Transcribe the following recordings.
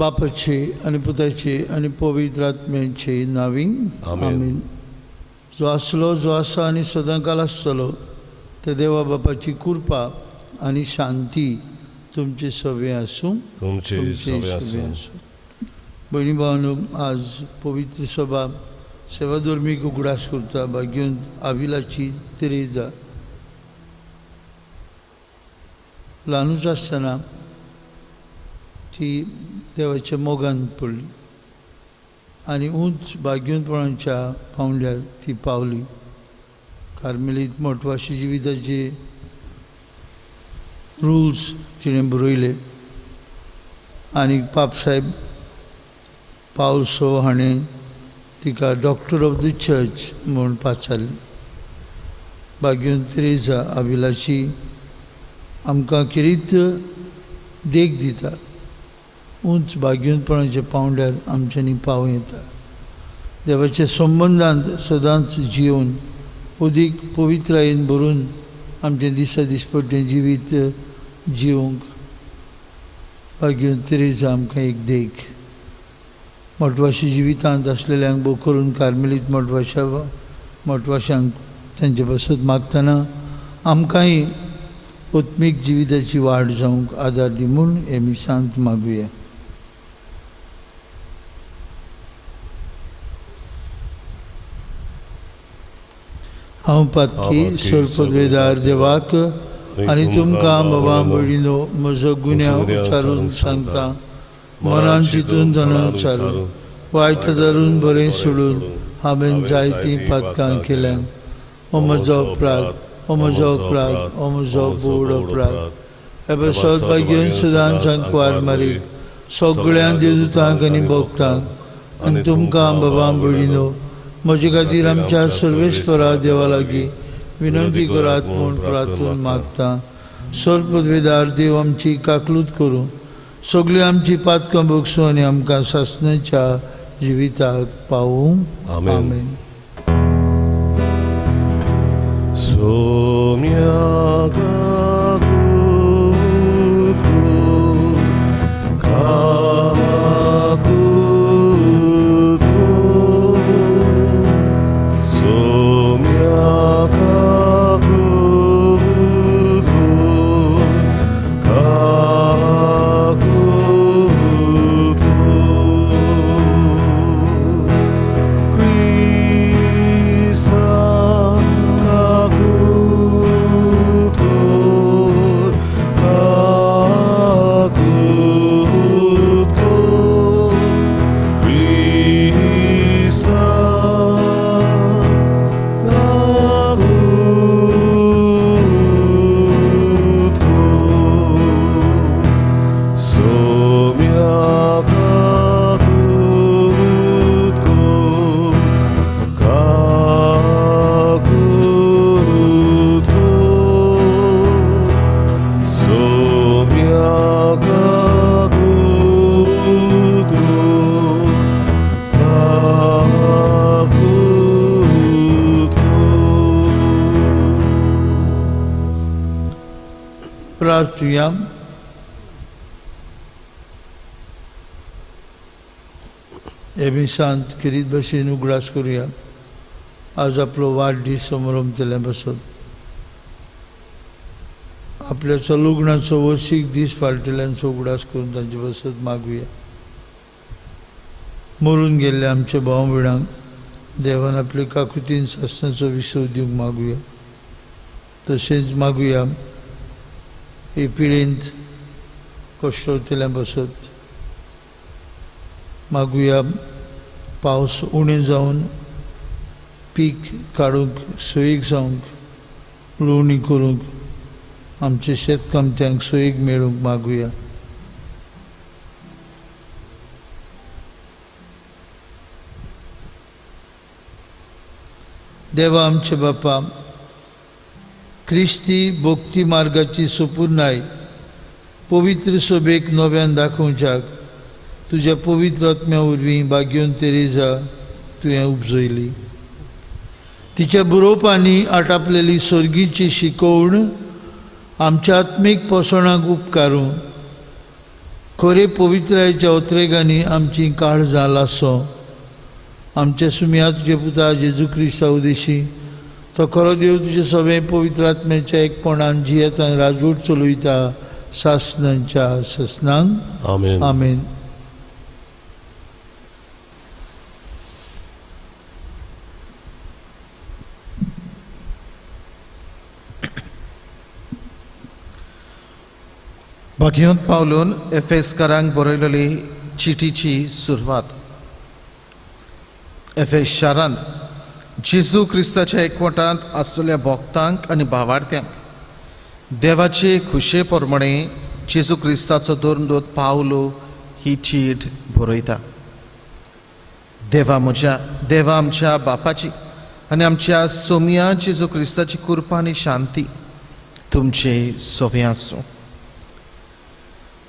बापाचे आनी पुताचे आनी पवित्र आत्म्याचे नांवी आमेन. जो आसलो, जो आसा आनी सदांकाल आसतलो त्या देवा बापाची कृपा आनी शांती तुमचे सवे आसूं, तुमचे तुमचे सवे सवे आसूं. आसूं. भयणी भावांनो, आज पवित्र सभा सेवाधर्मीक उगडास करता भाग्योन आविलाची तेरेजा. ल्हानूच आसतना ती देवाच्या मोगान पडली आनी उंच भाग्योनपणाच्या पावंड्यार ती पावली. कार्मेलीत मोटवाशी जिविताचे रुल्स तिणें बरयले आनी पापसाहेब पावल सो हाणें तिका डॉक्टर ऑफ the church म्हूण पाचारली. भाग्योन तेरेजा आविलाची आमकां खेरीत देख दिता. उंच भाग्योनपणाच्या पावंड्यार आमच्यांनी पावूं येता. देवाच्या संबंदांत सदांच जिवन अदीक पवित्रायेन भरून आमचें दिसा दिसपट्टें जिवीत जिवंक भाग्योन तेरेजा आमकां एक देख. मोटवाशी जिवितांत आसलेल्यांक भोव करून कार्मेलीत मोटवाशांक तांचे पासत मागतना आमकांय आत्मीक जिविताची वाड जावंक आदार दी म्हूण हे मिसांत मागुया. हांव पातकी सर्पद्वेदार देवाक आनी तुमकां बाबा भयणीनो म्हजो गुन्यांव उच्चारून सांगता. मनान चिंतून धनान उच्चारून वायट धरून बरें सोडून हांवें जायतीं पातकां केल्यान. ओ म्हजो अपराध, ओ म्हजो अपराध, ओ म्हजो बोड अपराध. हे बसत भाग्यन सदांच सांकवार मारी सगळ्यां देवदूतांक आनी भक्तांक आनी तुमकां बाबा भयणीनो म्हजे खातीर आमच्या सर्वेस्परा देवा लागीं विनंती करात म्हूण प्रार्थून मागता. सर्पद्वेदार देव आमची काकलूत करूं, सगळीं आमची पातकां भोगसूं आनी आमकां सासणाच्या जिविताक पावूं. आमेन. आमेन. सोम्या प्रार्थुया. हे मिसांत खेरीत भशेन उगडास करुया. आज आपलो वाडदीस समारंभ बसत आपल्या लग्नाचो वर्सीक दीस फाळटल्यांचो उगडास करून तांचे बसत मागुया. मरून गेल्ले आमच्या भाव भयणांक देवान आपले काकुतीन सासणाचो विसव दिवंक मागुया. तशेंच मागुया हे पिळेंत कश्टवतल्या बसत मागुया. पावस उणें जावन पीक काडूंक सोयीक जावंक लुवणी करूंक आमच्या शेतकामत्यांक सोयीक मेळूंक मागुया. देवा आमचे बापा, क्रिस्ती भक्ती मार्गाची सुपुर्णाय पवित्र सभेक नव्यान दाखोवच्याक तुज्या पवित्र आत्म्या वरवीं भाग्योन तेरेजा तुवें उपजयली. तिच्या बरोवपांनी आटापलेली सर्गीची शिकवण आमच्या आत्मीक पोसणाक उपकारूं. खरे पवित्रायेच्या ओत्रेगांनी आमची काळजां लासो. आमच्या सुमया तुजे पुता जेजू क्रिस्ता उदेशी तो खरो देव तुजे सगळे पवित्र आत्म्याच्या एकपणान जियेतान राजवट चलयता सासनांच्या ससनांक. आमेन. आमेन. भाग्यवंत पावलून एफेसकारांक बरयलेली चिटीची सुरवात. एफेस शारांत जेजू क्रिस्ताच्या एकवटांत आसलेल्या भक्तांक आनी भावार्थ्यांक देवाचे खुशे प्रमाणे जेजू क्रिस्ताचो धर्मदूत पावलो ही चीट बरयता. देवा म्हज्या, देवा आमच्या बापाची आनी आमच्या सोमया जेजू क्रिस्ताची कृपा आनी शांती तुमचे सोवे आसूं.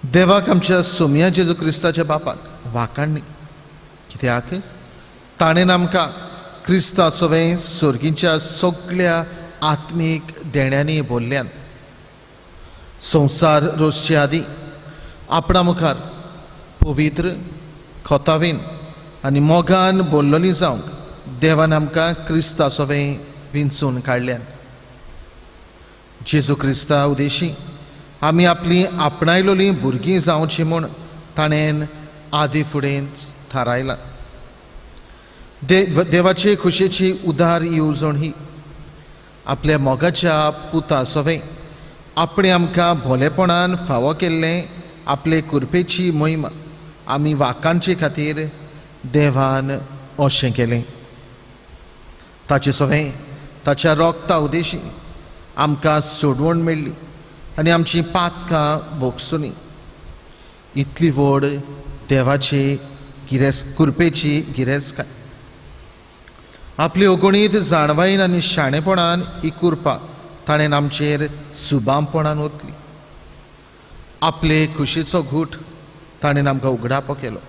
देवाक आमच्या सोमया जेजू क्रिस्ताच्या बापाक वाकाडणी, कित्याक ताणें आमकां क्रिस्ता सवें सर्गीच्या सगळ्या आत्मीक देण्यांनी बोल्ल्यान. संवसार रोजचे आदीं आपणा मुखार पवित्र खोतावीन आनी मोगान बोल्लोली जावंक देवान आमकां क्रिस्ता सवें विंचून काडल्यान. जेजू क्रिस्ता उदेशी आमी आपली आपणायलोली भुरगीं जावची म्हूण ताणें आदी फुडेंच थारायलां. देवाचे खुशेची उदार येवजण ही आपल्या मोगाच्या पुता सवें आपणें आमकां भोलेपणान फावो केल्लें आपले कृपेची मोहीम आमी वाकांचे खातीर देवान अशें केलें. ताचे सवें ताच्या रोगता उदेशी आमकां सोडवण मेळ्ळी आनी आमची पातकां भोगसुनी. इतली व्हड देवाची गिरेस कृपेची गिरेस्तकाय. आपली अगणीत जाणवायेन आनी शाणेपणान ही कृपा ताणें आमचेर सुबामपणान ओतली. आपले खुशीचो घूट ताणें आमकां उगडापो केलो.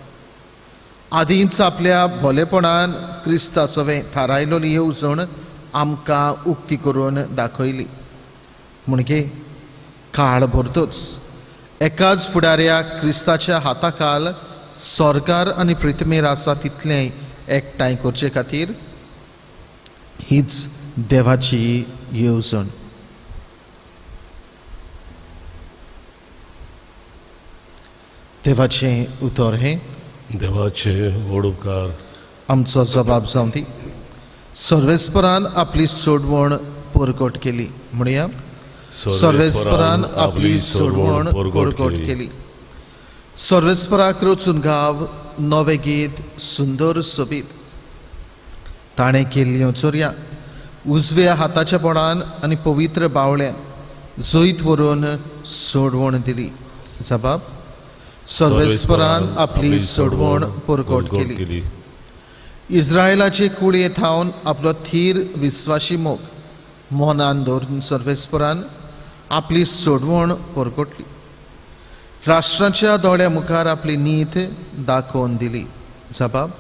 आदींच आपल्या भोलेपणान क्रिस्ता सवें थारायलोली येवजण आमकां उक्ती करून दाखयली. म्हणजे काळ भरतोच एकाच फुडाऱ्या क्रिस्ताच्या हाताखाल सरकार आनी पृथ्वीर आसा तितलें एकठांय करचे खातीर हीच देवाची येवजण. देवाचें उतर हें. देवाचे व्हड उपकार. आमचो जबाब जावं दी. सर्वेस्परान आपली सोडवण परगट केली. म्हणया, सर्वेस्परान आपली सोडवण परगट केली. सर्वेस्पराक रचून गाव नवें गीत सुंदर सोबीत. ताणें केल्ल्यो चोरयां उजव्या हाताच्या बोडान आनी पवित्र बावळ्यान जैत व्हरून सोडवण दिली. जबाब, सर्वेस्परान आपली सोडवण परगट केली. इस्रायलाचे कुळये थावन आपलो थीर विस्वाशी मोग मनान दवरून सर्वेस्परान आपली सोडवण परगटली. राष्ट्राच्या दोळ्या मुखार आपली नीत दाखोवन दिली. जबाब,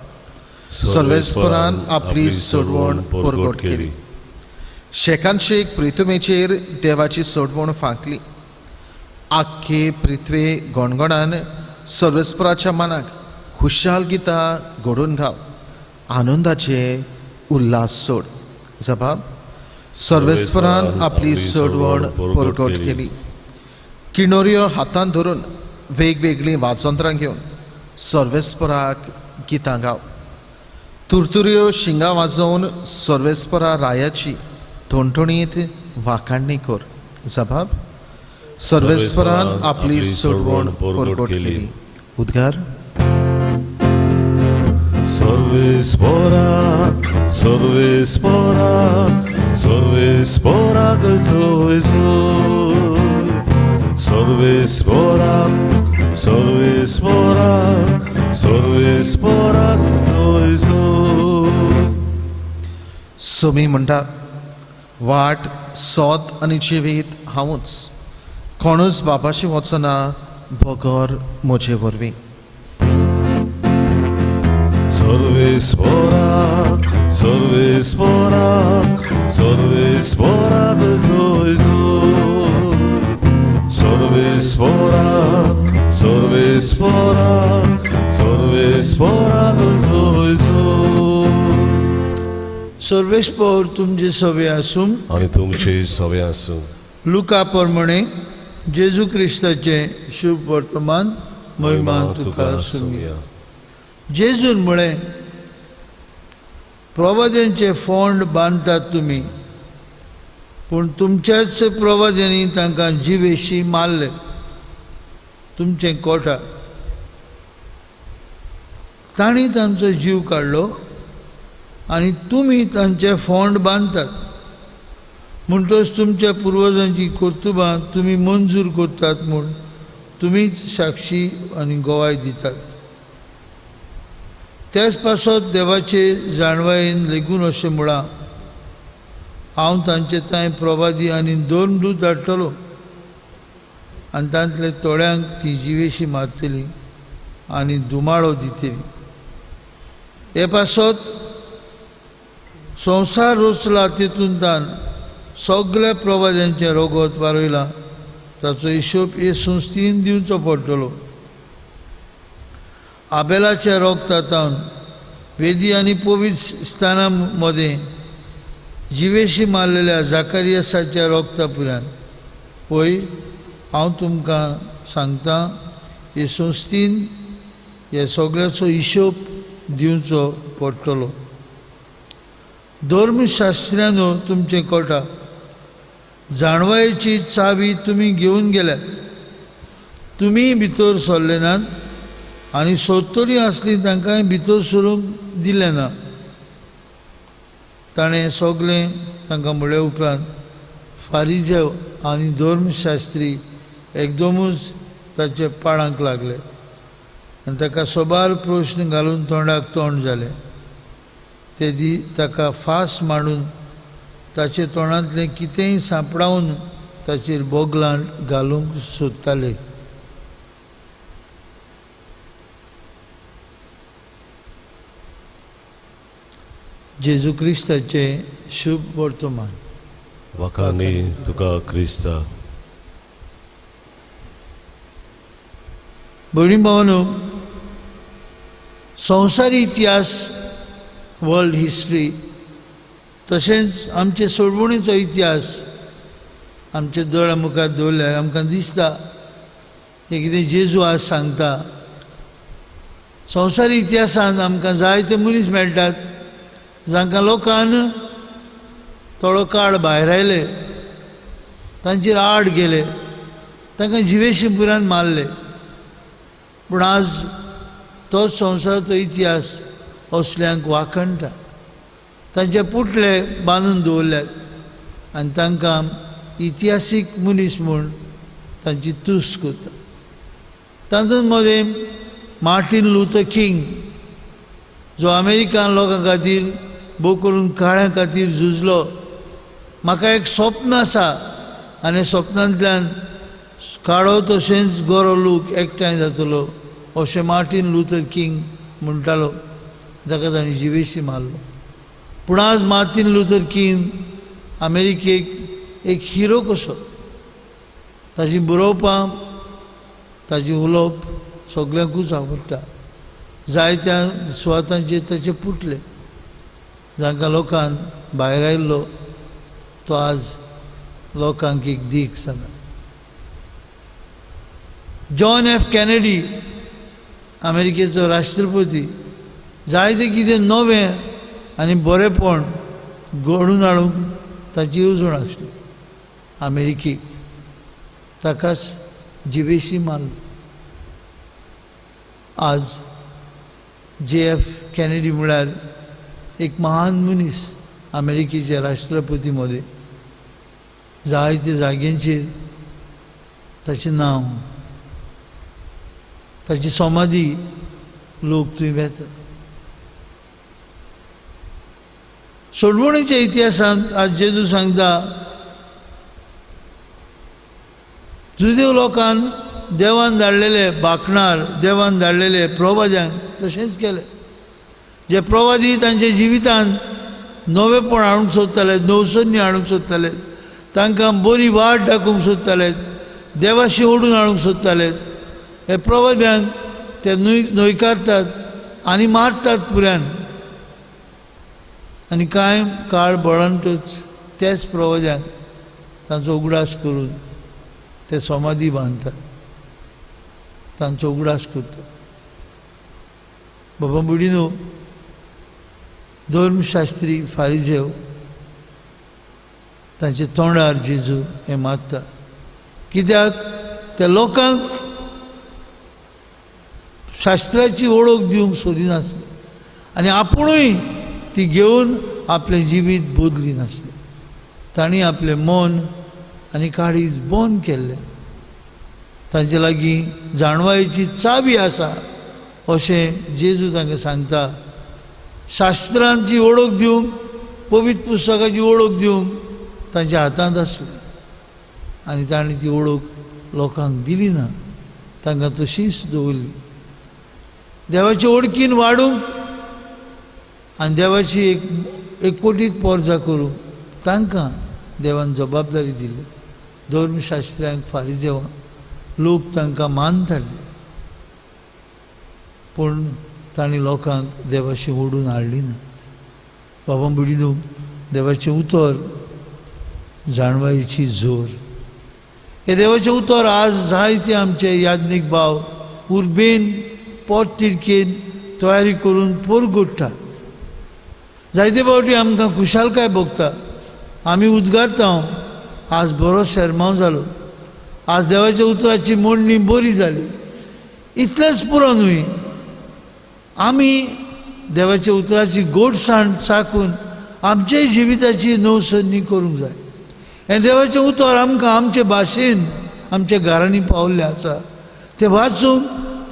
सर्वेस्परान आपली सोडवण परगट केली. शेकानशेक पृथ्वीचेर देवाची सोडवण फांकली. आख्खे पृथ्वे गणगणान सर्वेस्पराच्या मनाक खुशाल गितां घडोवन घाव, आनंदाचे उल्हास सोड. जबाब, सर्वेस्परान आपली सोडवण परगट केली. किणोऱ्यो हातान धरून वेगवेगळीं वाजंत्रां घेवन सर्वेस्पराक गितां गाव. तुरतुऱ्यो शिंगां वाजोवन सर्वेस्परा रायाची ठणठणीत वाखाणणी कर. जबाब, सर्वेस्परान आपली सोडवण परगट केली. उद्गार, सर्वेस्पराक सर्वेस्पराक सर्वेस्पराक जय जय. सर्वेस्पराक सर्वेस्पराक सर्वेस्पराक जय जय. सोमी म्हणटा, वाट सोत आनी जिवीत हांवूच, कोणूच बाबाशी वचना बगर म्हजे वरवीं. सर्वेस्पराक सर्वेस्पराक सर्वेस्पराक जय जय. सर्वेस्पराक सर्वेस्पराक सर्वेस्पराक सर्वेस्पराक जय जय. सर्वेस्पोर तुमचे सवे आसूं आनी तुमचे सवे आसूं. लुका प्रमाणे जेजू क्रिस्ताचें शुभ वर्तमान. महिमा तुका आसूं. जेजून म्हळें, प्रवाद्यांचे फोंड बांदतात तुमी, पूण तुमच्याच प्रवाद्यांनी तांकां जिवेशी मारले. तुमचें कोटा तांणी तांचो जीव काडलो आनी तुमी तांचे फोंड बांदतात. म्हणटच तुमच्या पुर्वजांची कर्तुबां तुमी मंजूर करतात म्हूण तुमीच साक्षी आनी गवाय दितात. त्याच पासत देवाचे जाणवायेन लेगून अशें म्हळां, हांव तांचे तांय प्रवादी आनी दोन दूत धाडटलो आनी तांतले थोड्यांक ती जिवेशी मारतली आनी धुमाळो दितली. हे पासत संवसार रचला तितून तान सगळ्या प्रवाद्यांचें रगत वारयलां, ताचो हिशोब हे संस्थेन दिवचो पडटलो. आबेलाच्या रोगता वेदी आनी पवित्र स्थाना मदें जिवेशी मारलेल्या जाकारियसाच्या रोगता पुरान पळय, हांव तुमकां सांगता, हे संस्थेन हे सगळ्याचो हिशोब दिवचो पडटलो. धर्मशास्त्र्यानो तुमचें कोटा जाणवायेची चावी तुमी घेवन गेल्यात, तुमी भितर सरले नात आनी सोदतलीं आसलीं तांकांय भितर सरूंक दिलें ना. ताणें सगळें तांकां म्हळ्या उपरांत फारिजेव आनी धर्मशास्त्री एकदमूच ताचे पाळांक लागले आनी ताका सोबार प्रश्न घालून तोंडाक तोंड जालें. ते दी ताका फास मांडून ताचे तोंडांतलें कितेंय सांपडावन ताचेर बोगलां घालूंक सोदताले. जेजू क्रिस्ताचें शुभ वर्तमान. वाखाणी तुका क्रिस्ता. भयणी भावानो, संवसारी इतिहास, वर्ल्ड हिस्ट्री, तशेंच आमचे सोडवणीचो इतिहास आमच्या दोळ्या मुखार दवरल्यार आमकां दिसता हें कितें जेजू आज सांगता. संवसारी इतिहासांत आमकां जायते मनीस मेळटात जांकां लोकान थोडो काळ भायर आयले, तांचेर आड गेले, तांकां जिवेशी पुरान मारले. पूण आज तोच संवसाराचो इतिहास असल्यांक वाखणटा. तांचे पुटले बांदून दवरल्यात आनी तांकां इतिहासीक मनीस म्हूण तांची तुस्त करता. तातूंत मदें मार्टीन लुथर किंग जो अमेरिकन लोकां खातीर भोव करून काळ्यां खातीर झुजलो. म्हाका एक स्वप्न आसा आनी स्वप्नांतल्यान काळो तशेंच गोरो लोक एकठांय जातलो अशें मार्टीन लुथर किंग म्हणटालो. ताका ताणें जिवेशी मारलो. पूण आज मार्टीन लुथर किंग अमेरिकेक एक हिरो कसो. ताची बरोवपां, ताची उलोवप सगल्यांकूच आवडटा. जायत्या सुवातांचेर ताचे पुटले जांकां लोकान भायर आयिल्लो तो आज लोकांक एक दीख जाला. जॉन एफ कॅनेडी अमेरिकेचो राष्ट्रपती जायते कितें नवें आनी बरेंपण घडून हाडूंक ताची येवजण आसली. अमेरिकेक ताकाच जिवेशी मारलो. आज जे एफ कॅनेडी म्हळ्यार एक महान मनीस अमेरिकेचे राष्ट्रपती मदें. जायते जाग्यांचेर ताचें नांव, ताची समाधी लोक थंय वेता. सोडवणीच्या इतिहासांत आज जेजू सांगता, जुदेव लोकान देवान धाडलेले बाकणार, देवान धाडलेले प्रवाद्यांक तशेंच केलें. जे प्रवादी तांच्या जिवितांत नवेपण हाडूंक सोदताले, नवसन्नी हाडूंक सोदताले, तांकां बरी वाट दाखोवंक सोदताले, देवाशी ओडून हाडूंक सोदताले, हे प्रवाद्यांक ते न्हयकारतात आनी मारतात पुऱ्यान. आनी कांय काळ बळंतूच त्याच प्रवाद्यांक तांचो उगडास करून ते समाधी बांदतात, तांचो उगडास करतात. बाबा बुडिनो, धर्मशास्त्री फारिजेव तांचे तोंडार जेजू हें मारता, कित्याक त्या लोकांक शास्त्राची वळख दिवंक सोदिनासले आनी आपुणूय ती घेवन आपलें जिवीत बदली नासलें. तांणी आपलें मन आनी काळीज बंद केल्लें. तांचे लागीं जाणवायेची चावी आसा अशें जेजू तांकां सांगता. शास्त्रांची वळख दिवंक, पवित्र पुस्तकाची वळख दिवंक तांच्या हातांत आसलें आनी तांणी ती वळख लोकांक दिली ना, तांकां तशीच दवरली. देवाची वळखीन वाडूंक आनी देवाची एक एकवटीत पोरजा करूंक तांकां देवान जबाबदारी दिली. धर्मशास्त्र्यांक, फारिजेवांक लोक तांकां मानताले, पूण तांणी लोकांक देवाशी ओडून हाडली ना. बाबा भयणीनो, देवाचें उतर जाणवायेची जोर. हे देवाचें उतर आज जायते आमचे याज्ञीक भाव उर्बेन पोटतिडकेन तयारी करून पोरगोडटात. जायते फावटी आमकां खुशालकाय भोगता, आमी उद्गारता आज बरो शेरमांव जालो, आज देवाच्या उतराची मोडणी बरी जाली. इतलेंच पुरो न्हय, आमी देवाच्या उतराची गोडसाण चाकून आमचे जिविताची नवसरणी करूंक जाय. हें देवाचें उतर आमकां आमचे भाशेन आमच्या घरांनी पावल्लें आसा, तें वाचूंक,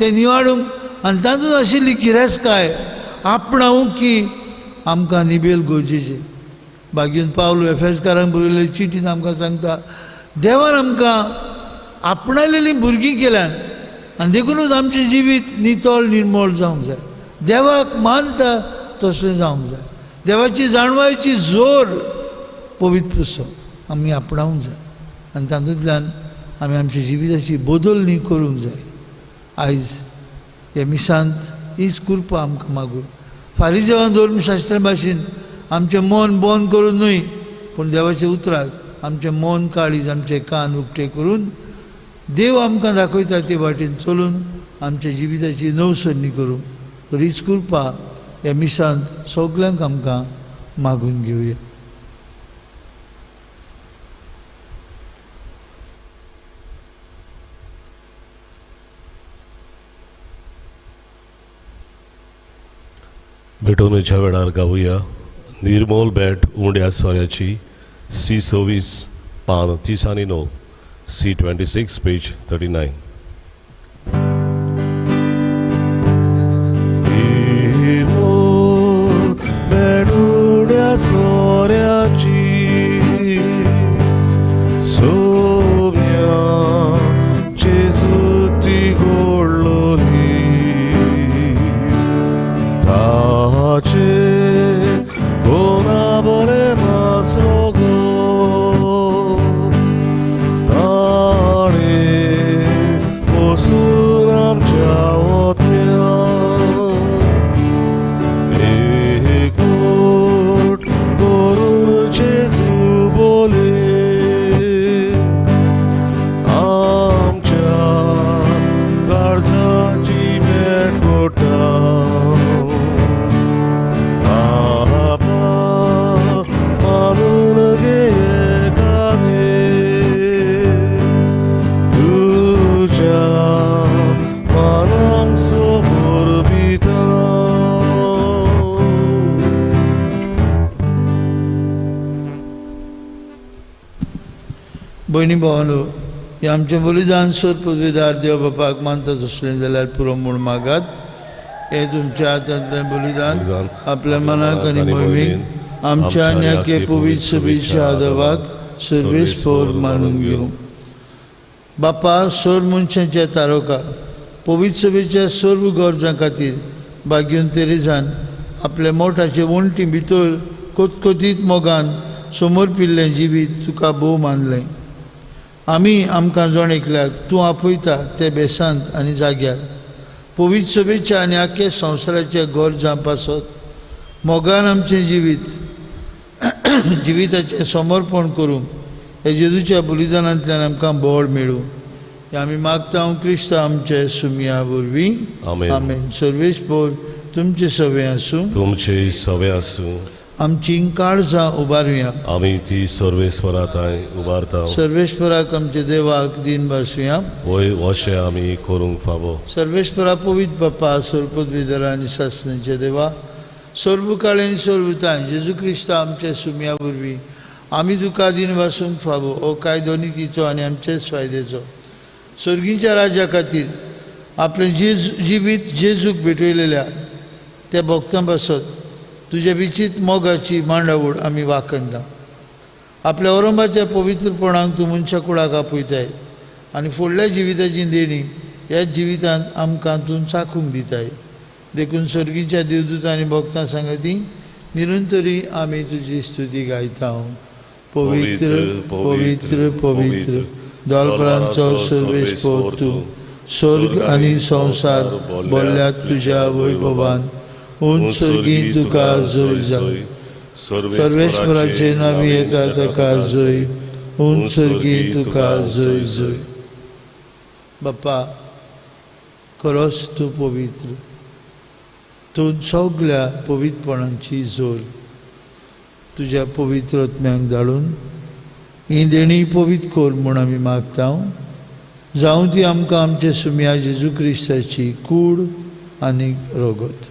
तें निवाडूंक आनी तातूंत आशिल्ली गिरेस्तकाय आपणावंक की आमकां निबेल गरजेचें. बागीन पावलो एफेसकारांक बरयल्ले चिटीन आमकां सांगता, देवान आमकां आपणायलेलीं भुरगीं केल्यान आनी देखुनूच आमचें जिवीत नितळ निर्मळ जावंक जाय, देवाक मानता तशें जावंक जाय. देवाची जाणवायेची जोर पवित्र पुस्तक आमी आपणावंक जाय आनी तातूंतल्यान आमी आमच्या जिविताची बदलणी करूंक जाय. आयज ह्या मिसांत हीच कृपा आमकां मागूं. फारिजेवान धर्मशास्त्रा भाशेन आमचें मन बंद करून न्हय, पूण देवाच्या उतराक आमचें मन काळीज आमचे कान उक्ते करून देव आमकां दाखयता ते वाटेन चलून आमच्या जिविताची नवसरणी करूं. तर हीच कृपा ह्या मिसांत सगल्यांक आमकां मागून घेवया. भेटवणेच्या वेळार गावया निर्मोल भेट उंड्या सोऱ्याची, सी 26 पान 30 आनी 9, सी 26 पेज 39. निर्मोल भेट उंड्या सोऱ्याची, सोम्या जेजू ती गोडलोली, ताचे कोणा बरें नासलो गो, ताणें वसून आमच्या वतल्या एकवट करून जेजू बोले, आमच्या काळजाची भेट गोटा. भयणी भावानो, हें आमचें बलिदान सोद पदवीदार देव बापाक मानता तसलें जाल्यार पुरो म्हूण मागात. हें तुमच्या हातांतलें बलिदान आपल्या मनाक आनी मोहिमेक आमच्या आनी आखे पवित्र सभेच्या आदावाक सर्वेस्पोर मानून घेवं. बापा, सोर मनशांच्या तारोका पवित्र सभेच्या सर्व गरजां खातीर भाग्यून तेरेजान आपल्या मोठाचे वण्टी भितर कोतकोतीत मोगान समर्पिल्लें जिवीत तुका भोव मानलें. आमी आमकां जण एकल्याक तूं आपयता ते बेसांत आनी जाग्यार पवित्र सभेच्या आनी आख्या संवसाराच्या गरजां पासत मोगान आमचें जिवीत जिविताचें समर्पण करूंक ह्या जेजूच्या बलिदानांतल्यान आमकां बळ मेळूं हें आमी मागता क्रिस्त आमचे सुमया वरवीं. आमेन. सर्वेस्पर तुमचे सवे आसूं. तुमचे सवे आसूं. आमची काळजां उबारुया. आमी ती सर्वेस्परा थंय उबारता. सर्वेस्पराक आमच्या देवाक दिन भासुया. वय अशें आमी करूंक फावो. सर्वेस्परा पवित्र बापा सर्वपदवीधरा आनी सासणाच्या देवा सर्व काळ आनी सर्वताय जेजू क्रिस्त आमच्या सुमया वरवीं आमी तुका दिन भासूंक फावो. हो कायदो नितीचो आनी आमचेच फायद्याचो. सर्गीच्या राजा खातीर आपलें जिवीत जेजूक भेटयलेल्या त्या भक्तां पासत तुज्या विचित मोगाची मांडावळ आमी वाखणटा. आपल्या औरंबाच्या पवित्रपणाक तूं मनशा कुळाक आपयताय आनी फुडल्या जिविताची देणी ह्या जिवितांत आमकां तूं चाखूंक दिताय. देखून सर्गीच्या देवदूत आनी भक्तां सांगती निरंतरी आमी तुजी स्तुती गायता. पवित्र पवित्र पवित्र दलबरांचो सर्वेस्पर तूं स्वर्ग आनी संवसार बोल्ल्यात तुज्या वैभवान. उंच सर्गी तुका जय जाय. सर्वेस्पराचे नांव येता ताका जय. उंच सर्गी तुका जय जय. बाप्पा खरोच तूं पवित्र. तूं सगल्या पवित्रपणाची जोर. तुज्या पवित्र आत्म्यांक धाडून ही देणी पवित्र कर म्हूण आमी मागता. जावं ती आमकां आमचे सुमया जेजू क्रिस्ताची कूड आनी रगत.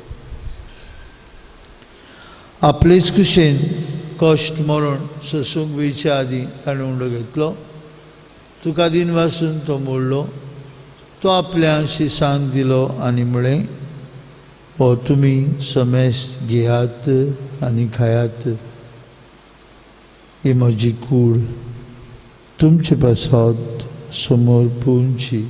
आपलेच कुशेन कश्ट मरण सोसूंक वयच्या आदीं ताणें उंडो घेतलो. तुका दिन वासून तो मोडलो. तो आपल्या शिसांक दिलो आनी म्हळें, हो तुमी समेस्त घेयात आनी खायात. ही म्हजी कूड तुमचे पासत समोर पुंची.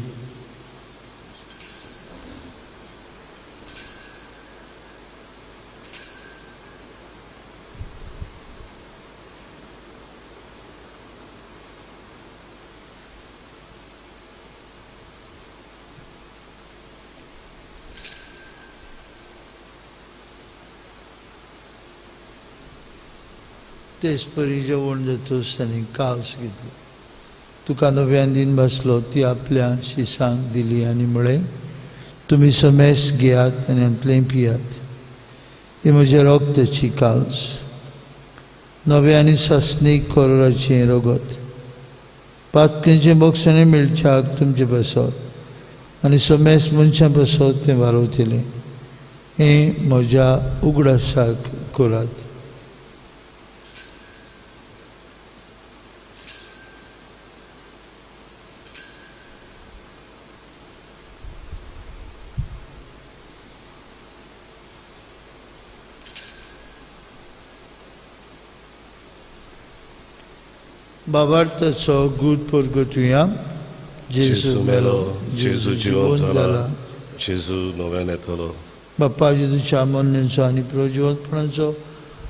तेच परी जेवण जातूच ताणें कास घेतलो. तुका नव्यान दिन बसलो. ती आपल्या शिसांक दिली आनी म्हळें, तुमी समेस्त घेयात आनी हांतलें पियात. ही म्हज्या रक्ताची काल्स, नव्या आनी सासणीक कोरोराचें रगत. पातकेचें बक्षणें मेळच्याक तुमचें पासत आनी समेस्त मनशां पासत तें वारवतलें. हें म्हज्या उगडासाक करात. बाबार्थाचो गूट परगटुया. जेजू मेलो, जेजू जिवंत जाला, जेजू नव्यान येतलो. बाप्पा जेजूच्या मरणाचो आनी प्रजिवंतपणाचो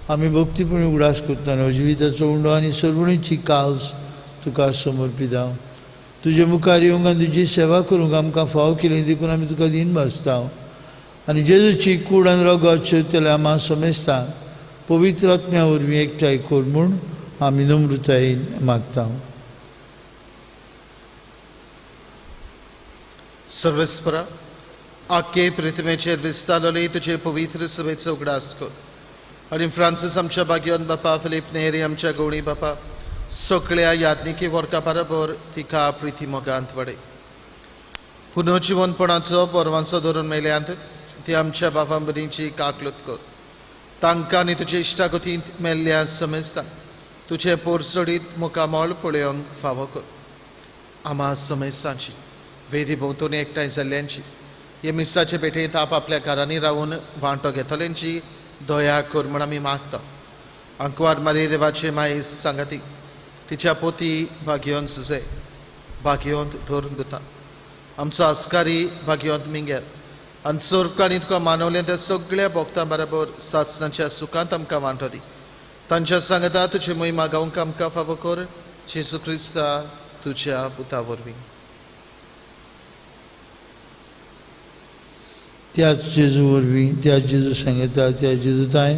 आमी भक्तीपणी उगडास करता. जिविताचो उंडो आनी सर्वणीची काल्स तुका समर्पिता. तुजे मुखार येवंक आनी तुजी सेवा करूंक आमकां फाव केली देखून आमी तुका दिन भासता. आनी जेजूची कूड आनी रगत शेवतल्या आमा समेस्ता पवित्र आत्म्या वरवीं एकठांय कर म्हूण आमी नम्रतायेन मागता. सर्वेस्परा आखे पृथ्वीचेर विस्तारले तुजे पवित्र सभेचो उगडास कर आनी फ्रांसीस आमच्या भाग्यवन बापा, फिलीप नेरी आमच्या गवळी बापा, सगळ्या याज्ञिकी वर्गा बरोबर तिका प्रिती मोगांत वाडय. पुनर्जिवनपणाचो परवांचो धरून मेल्यांत ती आमच्या बापां भयणींची काकलूत कर. तांकां आनी तुजे इश्टागतींत मेल्ल्या समेस्तांक तुजें पोरसडीत मुखामळ पळोवंक फावो कर. आमा समेस्तांची वेदी भोंवतणी एकठांय जाल्ल्यांची हे मिसाचे पेठेंत आपआपल्या घरांनी रावन वांटो घेतल्यांची दया कर म्हूण आमी मागता. आंकवार मारी देवाचे मायेस सांगाती तिच्या पोती भाग्योन सुसे भाग्योंत धरून दिता. आमचो आस्कारी भाग्योंत मिंगेल आनी सर्वकाणी तुका मानवलें त्या सगळ्या भोक्तां बरोबर सासणाच्या सुखांत आमकां वांटो दी. तांच्या सांगता तुजी महिमा गावंक आमकां फावो कर. जेजू क्रिस्ता तुज्या पुता वरवीं. त्याच जेजू वरवीं, त्याच जेजू सांगता, त्या जेजू ताय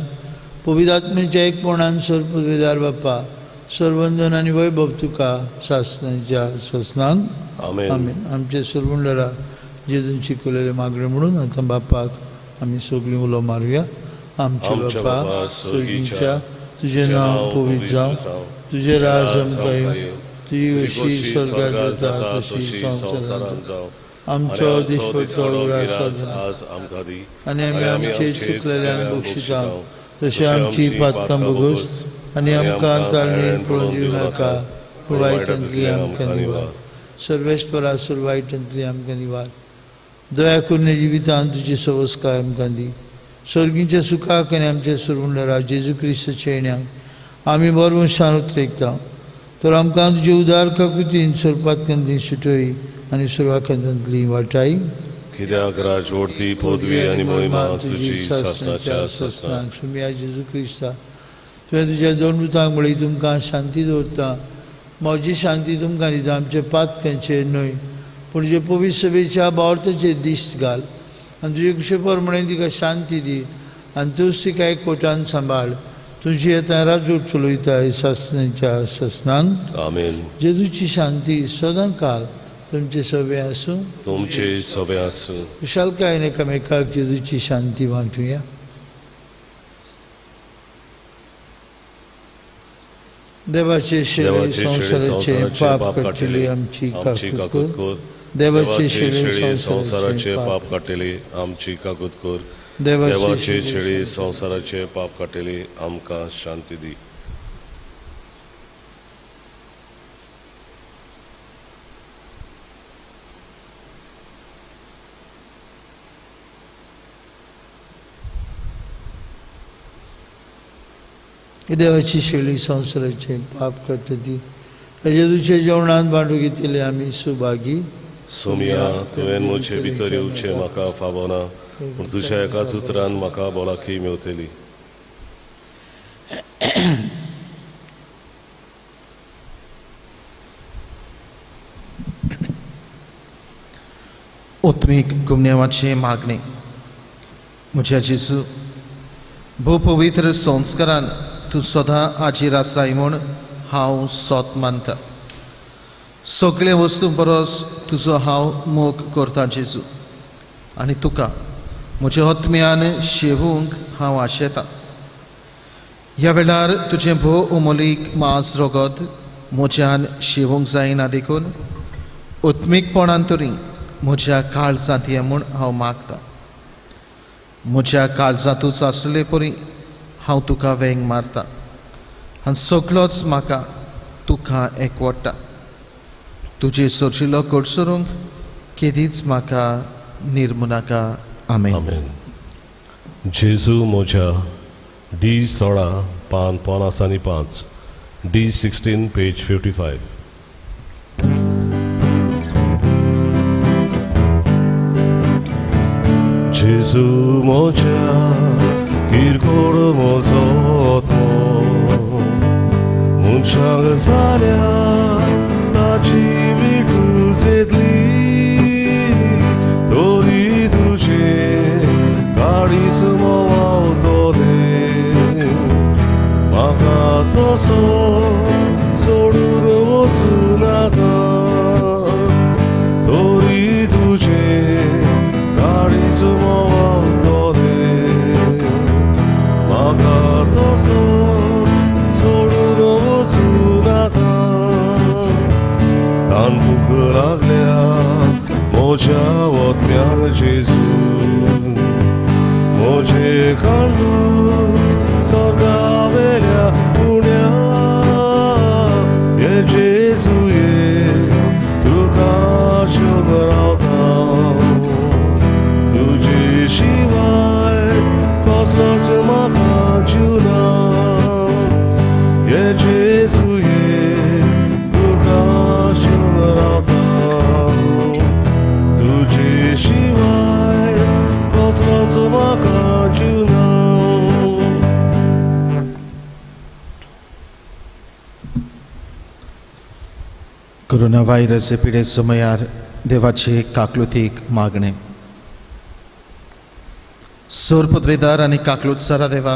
पवित्र आत्म्याच्या एकपणान सर्वपविदार बाप्पा सर्वंदन आनी वैभव तुका सासनाच्या सासनान आमेन. आमेन. आमचे सरवंडरा जेजून शिकवलेले मागणे म्हणून आतां बापाक आमी सगळीं उलो मारुया. आमचे बापा स्वर्गीच्या, तुजें नांव पवित्र जावं, तुजें राज आमकां येवं, तुजी अशी स्वर्गात जाता तशी संवसारांत जावं. आमचो दिसपट्टो ग्रास आज आमकां दी आनी आमी आमचे चुकलेल्यांक बक्षिता तशें आमची पातकां भोगोस आनी आमकां ताळमेळ पळोवन दिवं नाका, पूण वायटांतली आमकां निवार. सर्वेस्परा सर वायटांतली आमकां निवार. दया करून जिवितांत तुजी सवस्काय आमकां दी. स्वर्गीच्या सुखाक आनी आमच्या सरवंडरा जेजू क्रिस्ताच्या येण्याक आमी बरवंशान उतरेकता. तर आमकां तुजे उदार काकुतीन सरपातकांतली सुटय आनी सर्वाकांतांतली वाटाय. कित्याक राजवडती पदवी आनी महिमा तुजी सासणाच्या सासणाक. सुमिया जेजू क्रिस्ता, तुवें तुज्या दोन दुतांक म्हळी तुमकां शांती दवरता, म्हजी शांती तुमकां दिता, आमचे पातकांचेर न्हय पूण जे पवित्र सभेच्या बावर्थाचेर दिश्ट घाल आनी तुजे कुशे प्रमाणे तिका शांती दी आनी तूंच तिका एकवटान सांबाळ. तुजी आतां राजवट चलयता सासणाच्या सासणान. आमेन. जेजूची शांती सदां काल तुमचे सवे आसूं, तुमचे सवे आसूं. कुशालकायेन एकामेकाक जेजूची शांती वांटुया. देवाचे शेळे संवसाराचे पाप काडटली आमची काकूत कर. देवाचे शेळे संवसाराचे पाप काडटली आमची काकूत कर. देवाचे शेळे संवसाराचे पाप काडटली आमकां शांती दी. देवाची शेळी संवसाराचे पाप काडटा ती जेजूच्या जेवणान बांडू घेतले आमी सुभागी. सोमिया, तुवें म्हजे भितर येवचें म्हाका फावना, पूण तुज्या एकाच उतरान म्हाका भलायकी मेवतली. आत्मीक गुमनेवाची मागणी. म्हज्या जेजू, भोव पवित्र संस्कारान तूं सदां आजीर आसाय म्हूण हांव सोत मानता. सगळे वस्तू बरोस तुजो हांव मोग करता जेजू, आनी तुका म्हज्या आत्म्यान शेवूंक हांव आशेतां. ह्या वेळार तुजें भोव अमोलीक मांस रगत म्हज्यान शेवूंक जायना देखून आत्मीकपणान तरी म्हज्या काळजांत ये म्हूण हांव मागतां. म्हज्या काळजांतूच आसले परी हांव तुका वेंग मारता आनी सगलोच म्हाका तुका एकवटा. तुजे सोर्शिलो कडसरूंक केदीच म्हाका निर्मुनाका. आमेन. आमेन. जेजू म्हज्या डी 16 पान 55, डी 16 पेज 55. जेजू म्हज्या किरकोळ म्हजो आत्मो, मनशाक जाल्या ताची विटूच येतली, तरी तुजें काळीज मोवावतलें, म्हाका तसो सोडून वचूं नाका, तरी तुजें काळीज मोवावतलें, म्हाका तसो सोडून वचूं नाका. तान भूक लागल्या म्हज्या आत्म्याक जेजू, म्हजें काळूच स्वर्गावेल्या पुण्या, हे जेजू ये तुका शेवून रावता, तुजे शिवाय कसलोच म्हाका जीव ना, हे जेजू ये तुका शेवून रावता, तुजे शिवाय कसलोच म्हाका जीव ना. कोरोना व्हायरस पिडे समयार देवाचे काकलुतीक मागणें. सोरपदवेदार आनी काकलुत्सरा देवा,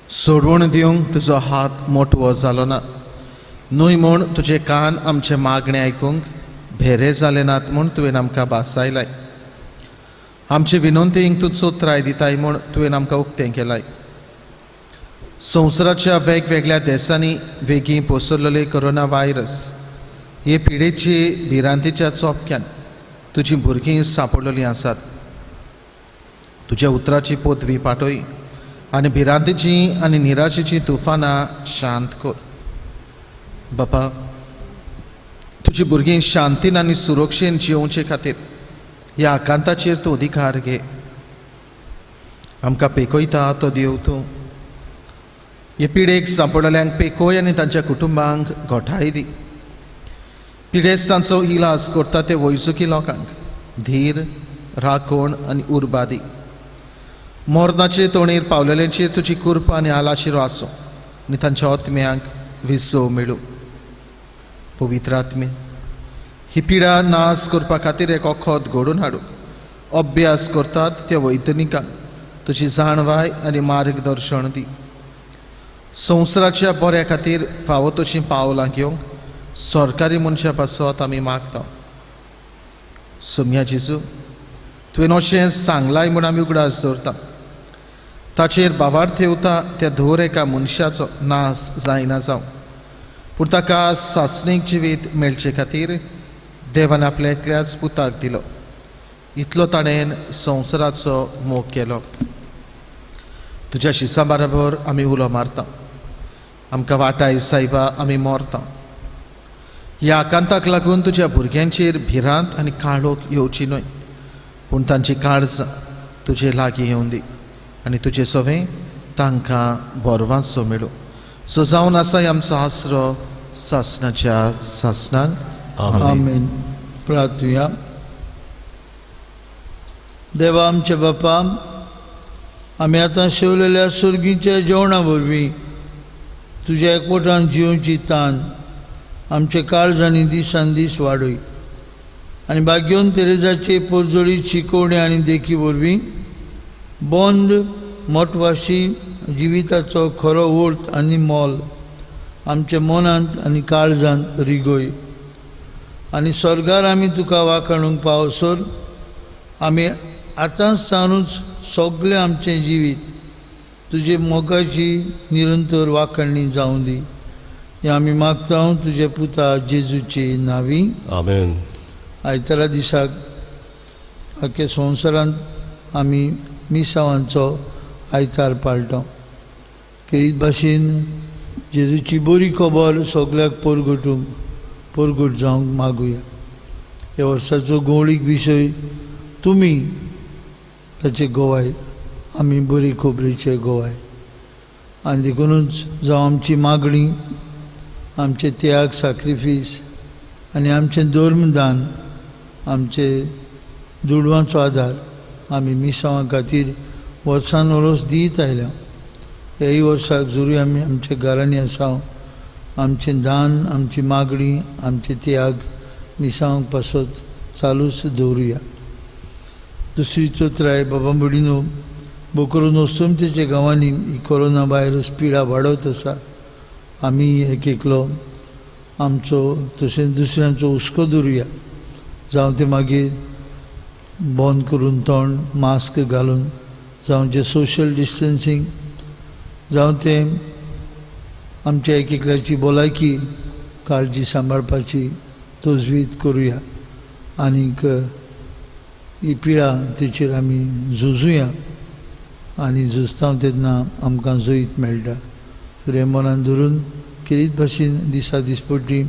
सोडवण दिवंक तुजो हात मोटवो जालो ना न्हय म्हूण तुजे कान आमचे मागणें आयकूंक भेरे जाले नात म्हूण तुवें आमकां भासायलाय. आमचे विनंतींक तूं चोत्राय दिताय म्हूण तुवें आमकां उक्तें केलाय. संवसाराच्या वेगवेगळ्या देशांनी वेगीं पसरलेले कोरोना व्हायरस हे पिडेची भिरांतीच्या चोपक्यान तुजीं भुरगीं सांपडलेलीं आसात. तुज्या उतराची पदवी पाटय आनी भिरांतीची आनी निराशेची तुफानां शांत कर. बापा, तुजी भुरगीं शांतीन आनी सुरक्षेन जियोवचे खातीर ह्या आकांताचेर तूं अधिकार घे. आमकां पेकयता तो देव तूं. हे पिडेक सांपडलेल्यांक पेकोय आनी तांच्या कुटुंबांक गोठाय दी. पिडेस्तांचो इलाज करता ते वैजकी लोकांक धीर, राखण आनी उर्बा दी. मरणाचे तोणीर पावलेल्यांचेर तुजी कृपा आनी आलाशिरो आसूं आनी तांच्या आत्म्यांक विसव मेळूं. पवित्र आत्मे, ही पिडा नाश करपा खातीर एक वखद घडोवन हाडूंक अभ्यास करतात त्या वैज्ञानिकांक तुजी जाणवाय आनी मार्गदर्शन दी. संवसाराच्या बऱ्या खातीर फावो तशीं पावलां घेवंक सरकारी मनशां पासत आमी मागता. सोम्या जेजू, तुवें अशें सांगलाय म्हूण आमी उगडास दवरता. ताचेर भावार्थ ठेवता त्या धोर एका मनशाचो नाश जायना जावं, पूण ताका सासणीक जिवीत मेळचे खातीर देवान आपल्या एकल्याच पुताक दिलो. इतलो ताणें संवसाराचो मोग केलो. तुज्या शिसा बराबर आमी उलो मारता. आमकां वाटाय सायबा, आमी मरता. ह्या आकांताक लागून तुज्या भुरग्यांचेर भिरांत आनी काळोख येवची न्हय, पूण तांची काळजां तुजे लागीं येवन दी आनी तुजे सवें तांकां बरवांचो मेळूं. सो जावन आसा आमचो आसरो सासणाच्या सासणाक. आमेन. प्रार्थुया. देवा आमच्या बापा, आमी आतां शेवलेल्या सुर्गीच्या जेवणा वरवीं तुज्या एकवटान जिवची तान आमचे काळजांनी दिसान दीस वाडय आनी भाग्योन तेरेजाचे पोरजोळी शिकोवणी आनी देखी वरवीं बंद मोटवाशी जिविताचो खरो अर्थ आनी मोल आमच्या मनांत आनी काळजांत रिगय आनी स्वर्गार आमी तुका वाखाणूंक पावसर आमी आतांच सावनूच सगळें आमचें जिवीत तुजे मोगाची निरंतर वाखाणणी जावं दी. हें आमी मागता तुजे पुता जेजूचे नांवी. आमेन. आयतारा दिसाक आख्या संवसारांत आमी मिसावांचो आयतार पाळटा. केरीत भाशेन जेजूची बरी खबर सगळ्याक परगटूंक परगट जावंक मागुया. ह्या वर्साचो गवळीक विशय तुमी ताचे गोवाय, आमी बरी खबरेचे गोवाय. आनी देखुनूच जावं आमची मागणी, आमचे त्याग, साक्रिफीस आनी आमचें धर्मदान, आमचे दुडवांचो आदार आमी मिसांवा खातीर वर्सान वर्स दीत आयल्या. ह्याय वर्साक जरूय आमी आमच्या घरांनी आसा, आमचें दान, आमची मागणी, आमचे त्याग मिसांवांक पासत चालूच दवरुया. दुसरी चोत्राय, बाबा भयणीनो, बोकरून वस्तुमतेच्या गांवांनी ही कोरोना व्हायरस पिडा वाडत आसा. आमी एक एकलो आमचो तशेंच दुसऱ्यांचो हुस्को दवरुया. जावं तें मागीर बंद करून तोंड, मास्क घालून, जावं जें सोशल डिस्टन्सींग, जावं तें आमच्या एक एकल्याची भलायकी काळजी सांबाळपाची तजवीज करुया आनीक ही पिडा तेचेर आमी झुजुया आनी झुजता तेन्ना आमकां जैत मेळटा. तर हें मनान धरून केरीत भाशेन दिसा दिसपट्टी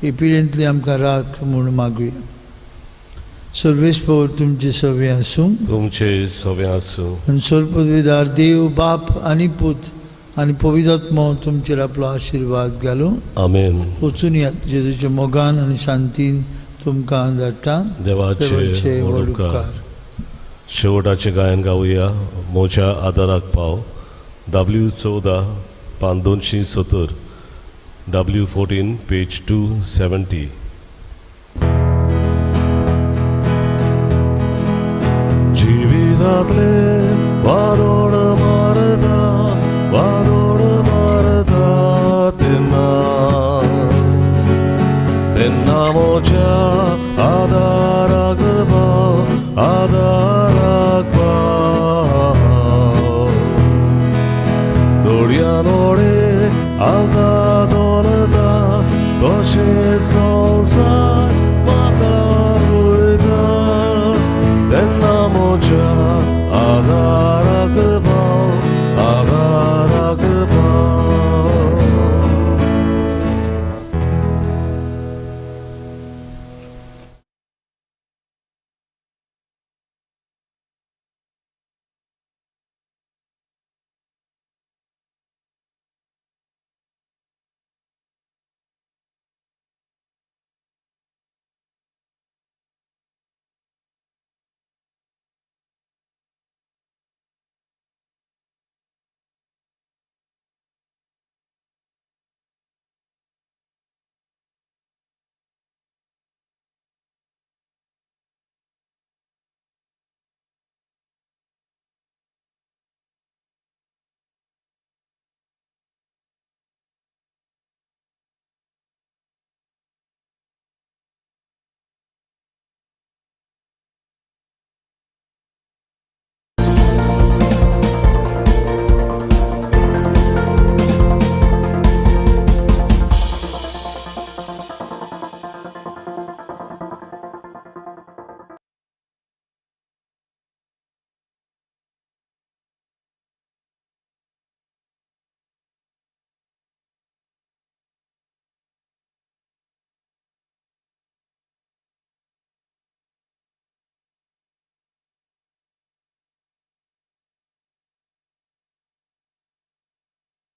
ही पिडेंतली आमकां राख म्हूण मागुया. सर्वेस्पर तुमचे सवे आसूं, तुमचे सवे आसूं. आनी सर्वपदवीदार देव बाप आनी पूत आनी पवित्र तुमचेर आपलो आशिर्वाद घालूं. आमेन. वचून यात जेजूच्या मोगान आनी शांतीन तुमकां धाडटा. देवाचे व्हड उपकार. शेवटाचें गायन गावया, म्हज्या आदाराक पाव. W 14 पान 270, W 14 page 270. जिवीत जातले वादोड मारता वादोड मारता तेन्ना तेन्ना म्हज्या आदाराक पाव आदाराक.